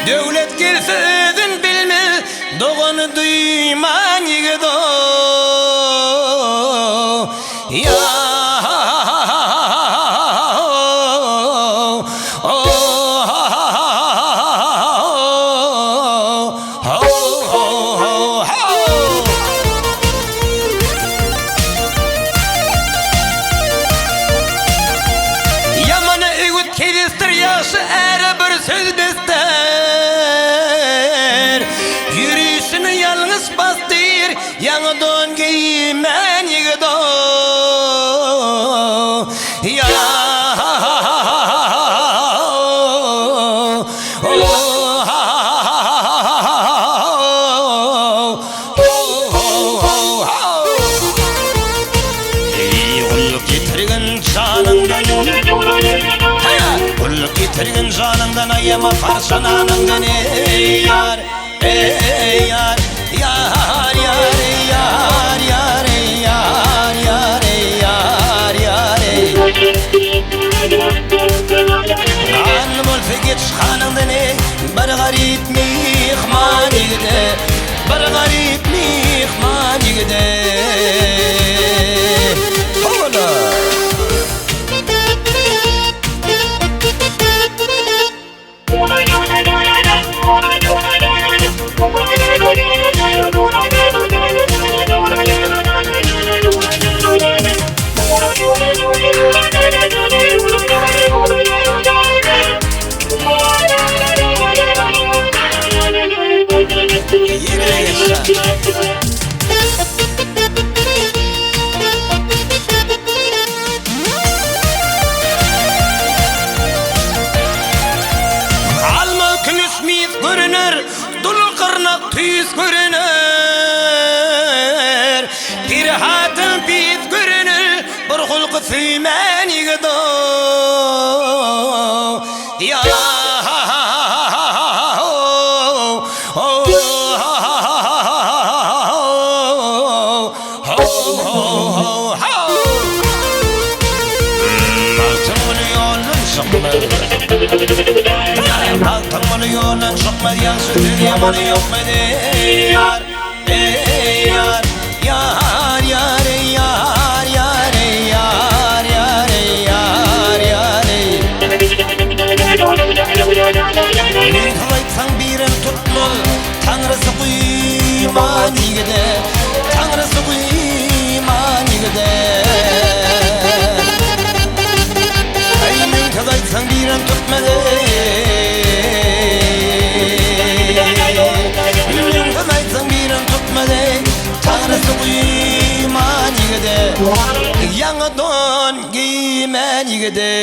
Döwlet gelse özün bilmez, Dogany duýman ýigit-ow, Ýa-ow, o-ho-ho-ho-how! Ýamana öwüt kebisdir, ýagşy äre bir söz besdir. Ýörişini ýalňyş basdyr, ýaňy don geýmän ýigit-ow. Ýa-ha-ha-ha-ha-ha! Gulluk ýitirgin janyňdan Gulluk ýitirgin janyňdan aýama parça nanyňdan eý ýar eý ýar ýar ýar ýar ýar ýar ýar ýar ýar Gan bolsa geç hanyňdan eý bir garyp myhman ýigide Bir garyp myhman ýigide Howala! Alma kümüş mis görüner, Dul gyrnak tüýs görüner. Pir hatyn pis görüner, Bir hulky söýmän ýigit-ow. Magtymguly ýoldan çykmaz, ýagşy söz ýamany ýokmaz, eý ýar, eý ýar, ýar, ýar, eý ýar, ýar, eý ýar, ýar, eý ýar, ýar, eý. Müňsüz aýtsaň birem tutmaz, Taňrysy guýman ýigide, Taňrysy guýman ýigide. Eý, müňsüz aýtsaň birem tutmaz, eý. Müňsüz aýtsaň birem tutmaz, eý, Taňrysy guýman ýigide, Ýaňy don geýmän ýigide.